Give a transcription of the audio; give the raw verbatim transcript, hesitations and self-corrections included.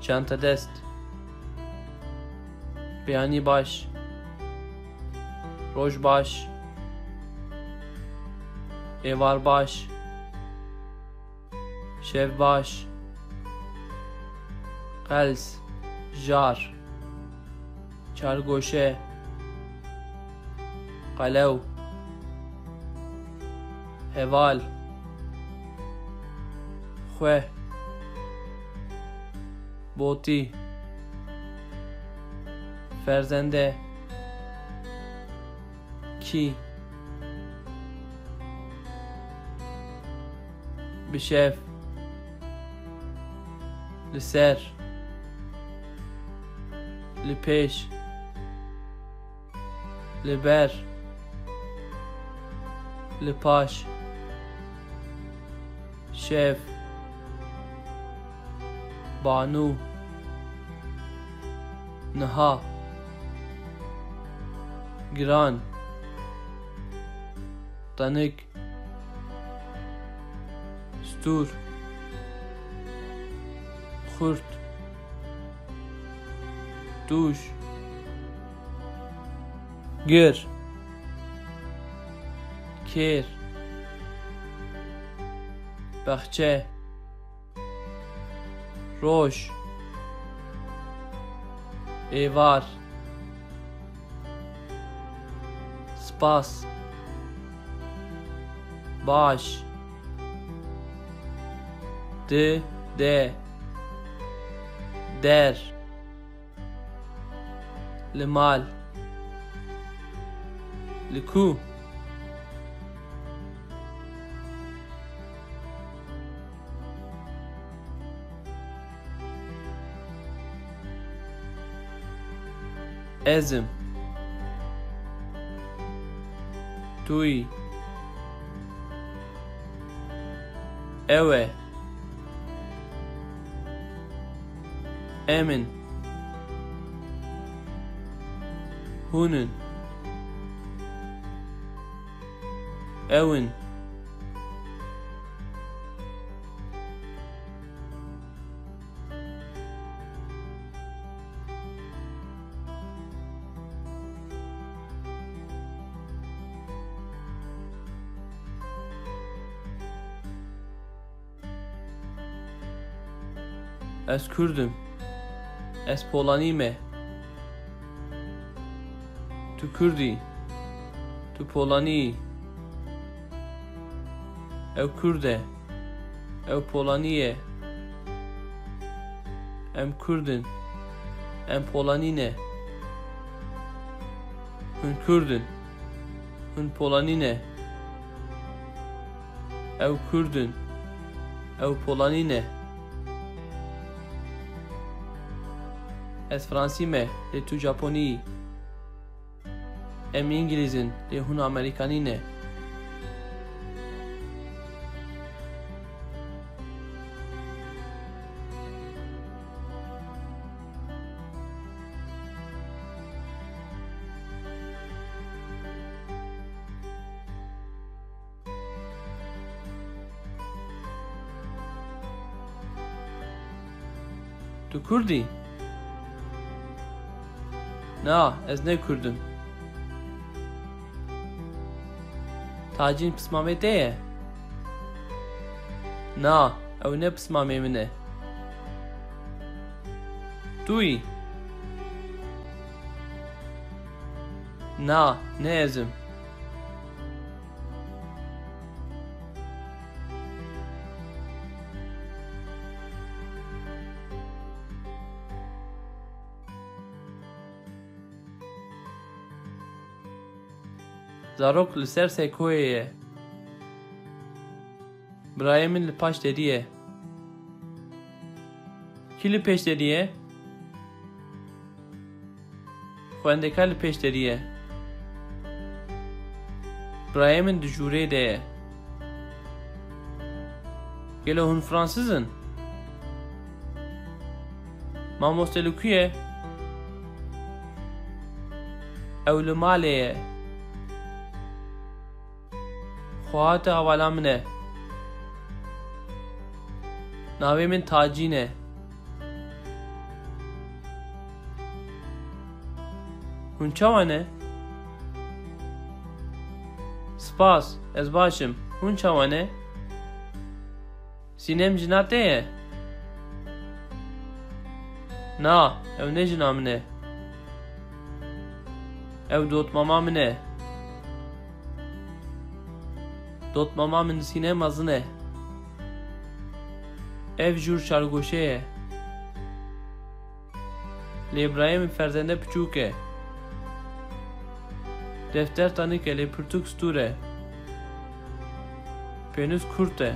Çentedest. Beyanî baş. Roj baş. Êvar baş. Şev baş. Qels, jar. Çargoşe. Qelew. Heval. Xweh. Botî. Ferzende. Kî. Bi şev. Li ser. Li pêş. Li ber. Li paş. Şev. Banu. Niha. Giran. Tenik. Stûr. Xurt. Tûj. Gir. Kêr. Baxçe. Roj. Êvar. Spas. Baş. Di, de. Der. Li mal. Li ku? Ez im. Tu yî. Ew e. Em in. Hûn in. Ew in. Ez Kurd im. Ez Polanî me. Tu Kurd î. Tu Polanî yî. Ew Kurd e. Ew Polanî ye. Em Kurd in. Em Polanî ne. Hûn Kurd in. Hûn Polanî ne. Ew Kurd in. Ew Polanî ne. Ez Fransî me, lê tu Japonî yî. Em Îngilîz in, lê hûn Amerîkanî ne. Tu Kurd î? Na, ez ne Kurd im. Tacîn pismamê te ye? Na, ew ne pismamê min e. Tu yî? Na, ne ez im. Zarok li ser sekoyê ye. Birayê min li paş derî ye. Kî li pêş derî ye? Xwendekar li pêş derî ye. Birayê min di jûrê de ye. Gelo hûn Fransiz in? Mamoste li ku ye? Ew li malê ye. Xwehata hevala min e. Navê min Tacîn e. Hûn çawa ne? Spas, ez baş im. Hûn çawa ne? Sînem jina te ye? Na, ew ne jina min e. Ew dotmama min e. Dotmama min Sînem mezin e. Ev jûr çargoşê ye. Lê birayê min ferzende piçûk e. Defter tanik e, lê pirtûk stûr e. Pênûs kurt e.